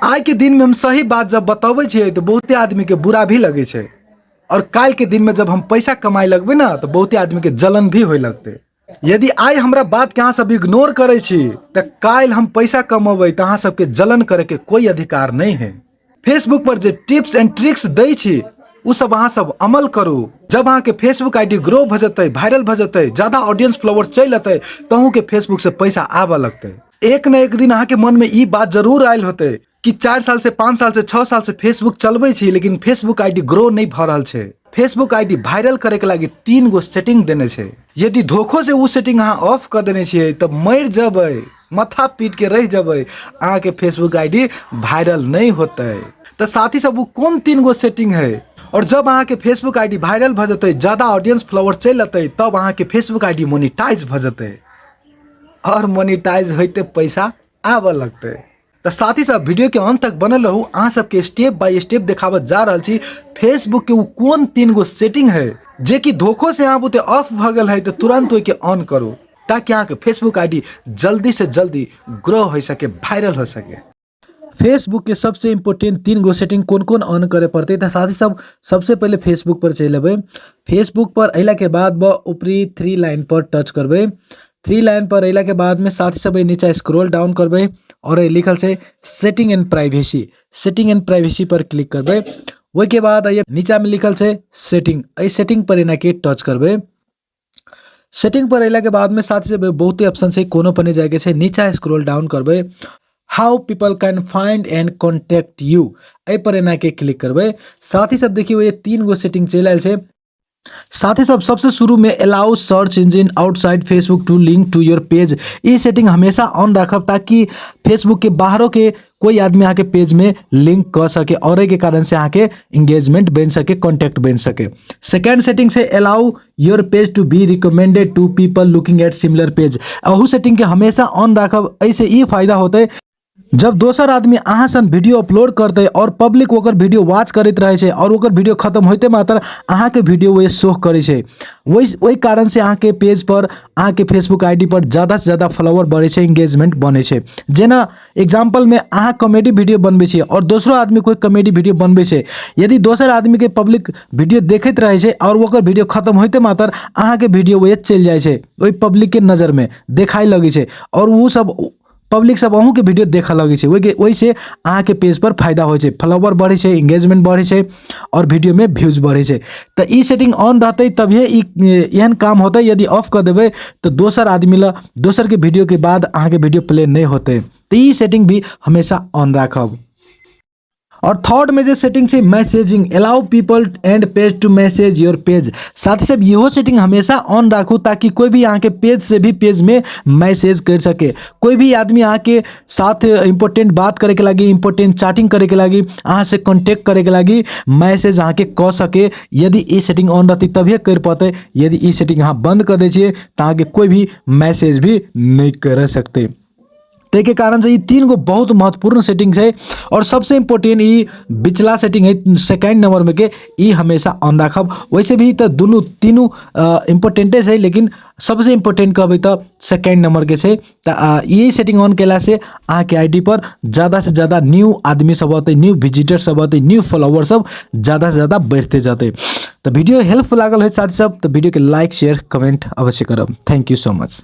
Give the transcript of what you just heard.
आइ के दिन में हम सही बात जब बतबै छियै तऽ बहुते आदमी के बुरा भी लगै छै, और काल्हि के दिन में जब हम पैसा कमाए लगबै ना तऽ बहुते आदमी के जलन भी होए लगतै। यदि आइ हमरा बात के अहाँ सब इग्नोर करै छी तऽ काल्हि हम पैसा कमेबै तऽ अहाँ सबके जलन करे के कोई अधिकार नहीं है। फेसबुक पर जे टिप्स एंड ट्रिक्स दै छी उ सब अहाँ सब अमल करू। जब अहाँ के फेसबुक आईडी ग्रो भऽ जेतै, वायरल भऽ जेतै, ज्यादा ऑडियंस फॉलोअर चलि एतै, तहूँ के फेसबुक से पैसा आबऽ लगतै। एक न एक दिन अहाँ के मन में ई बात जरूर आयल होतै कि 4 साल से 5 साल से 6 साल से फेसबुक चलबै छी लेकिन फेसबुक आईडी ग्रो नहीं भऽ रहल छै। फेसबुक आईडी वायरल करे के लागी 3 गो सेटिंग देने छै। यदि धोखो से उ सेटिंग अहाँ ऑफ कर देने छियै तऽ मरि जबै, माथा पीट के रहि जबै, अहाँ के फेसबुक आईडी वायरल नहीं होतै। तऽ साथी सब उ कोन 3 गो सेटिंग है? और जब अहाँ के फेसबुक आईडी वायरल भऽ जेतै, ज्यादा ऑडियंस फॉलोअर चलि एतै, तब अहाँ के फेसबुक आईडी मोनिटाइज भऽ जेतै और मोनिटाइज होइते पैसा आबऽ लगतै। तऽ साथी सब वीडियो के अंत तक बनल रहू, अहाँ सबके स्टेप बाय स्टेप देखाबऽ जा रहल छी फेसबुक के उ कोन 3 गो सेटिंग है जे कि धोखो से अहाँ बुते ऑफ भऽ गेल है तऽ तुरंत ओहिके ऑन करू ताकि अहाँके फेसबुक आईडी जल्दी से जल्दी ग्रो हो सके, वायरल हो सके। फेसबुक के सबसे इम्पोर्टेंट 3 गो सेटिंग कोन कोन ऑन करे पड़तै? तऽ साथी सब सबसे पहिले फेसबुक पर चलि एबै। फेसबुक पर अयला के बाद ऊपरी 3 लाइन पर टच करबै। 3 लाइन पर अयला के बाद में साथी सब नीचा स्क्रॉल डाउन करबै और लिखल छै setting and privacy. Setting and privacy per click करबै। ओहिके बाद नीचा में लिखल छै सेटिंग, एहि सेटिंग पर एना के टच करबै। सेटिंग पर अयला के बाद में साथी सब बहुते ऑप्शन छै, कोनो पर नहीं जायके छै। नीचा स्क्रॉल डाउन करबै, how people can find and contact you, एहि पर एना के क्लिक करबै। साथी सब देखियौ ये 3 गो सेटिंग चलि आयल छै। साथी सब सबसे शुरू में allow search engine outside Facebook to link to your page, E setting हमेशा ऑन राखब ताकि फेसबुक के बाहरों के कोई आदमी अहाँ के पेज में लिंक कऽ सके और एहि के कारण से अहाँ के एंगेजमेंट बनि सके, कॉन्टैक्ट बनि सके। Second setting Se allow your page to be recommended to people looking at similar page, अहू सेटिंग के हमेशा ऑन राखब। एहिसे ई फायदा होतै जब दोसर आदमी अहाँ सन वीडियो अपलोड करतै और पब्लिक ओकर वीडियो वॉच करैत रहै छै और ओकर वीडियो खत्म होइते मात्र अहाँके वीडियो वह शो करै छै, ओहि कारण से अहाँके पेज पर, अहाँके फेसबुक आईडी पर ज़्यादा से ज़्यादा फॉलोअर बढ़ै छै, एंगेजमेंट बनै छै। जेना एग्जाम्पल में अहाँ कॉमेडी वीडियो बनबै छी और दोसरो आदमी कोई कॉमेडी वीडियो बनबै छै, यदि दोसर आदमी के पब्लिक वीडियो देखैत रहै छै और ओकर वीडियो खत्म होइते मात्र अहाँके वीडियो वह चलि जाइ छै, ओहि पब्लिक के नजर में देखाइ लगै छै और ओ सब पब्लिक सब अहूँके वीडियो देखऽ लगै छै। ओहिसे अहाँके पेज पर फायदा होइ छै, फॉलोवर बढ़ै छै, एंगेजमेंट बढ़ै छै और वीडियोमे व्यूज बढ़ै छै। तऽ ई सेटिंग ऑन रहतै तभिए ई एहन काम होतै। यदि ऑफ कऽ देबै तऽ दोसर आदमी लए दोसरके वीडियोके बाद अहाँके वीडियो प्ले नहि होतै। तऽ ई सेटिंग भी हमेशा ऑन राखब। और थर्ड में जे सेटिंग छै messaging, allow people and page to message your page. साथ ही साथ इहो सेटिंग हमेशा ऑन राखू ताकि कोई भी अहाँके पेज से भी पेज में मैसेज कर सके। कोई भी आदमी अहाँके साथ इम्पोर्टेंट बात करे के लागी, इम्पोर्टेंट चैटिंग करे के लागी, अहाँ से कॉन्टेक्ट करे के लागी मैसेज अहाँके कऽ सके। यदि ई सेटिंग ऑन रहतै तभिए कर पौते। यदि ई सेटिंग अहाँ बंद कर दै छियै तऽ अहाँके कोई भी मैसेज भी नहीं कर सकते। ताहिके कारण से ई 3 गो बहुत महत्वपूर्ण सेटिंग छै। और सबसे इम्पोर्टेंट ई बिचला सेटिंग है सेकेंड नंबर में के, ई हमेशा ऑन राखब। वैसे भी तऽ दुनू तीनू इम्पोर्टेंटे छै, लेकिन सबसे इम्पोर्टेंट कहबै तऽ सेकेंड नंबर के छै। तऽ ई सेटिंग ऑन केला से अहाँके आईडी पर ज़्यादा से ज़्यादा न्यू आदमी सब अतै, न्यू विजिटर सब अतै, न्यू फॉलोवर सब ज़्यादा से ज़्यादा बढ़ते जतै। तऽ वीडियो हेल्पफुल लागल होइत साथी सब तऽ वीडियो के लाइक शेयर कमेंट अवश्य करब। Thank you so much.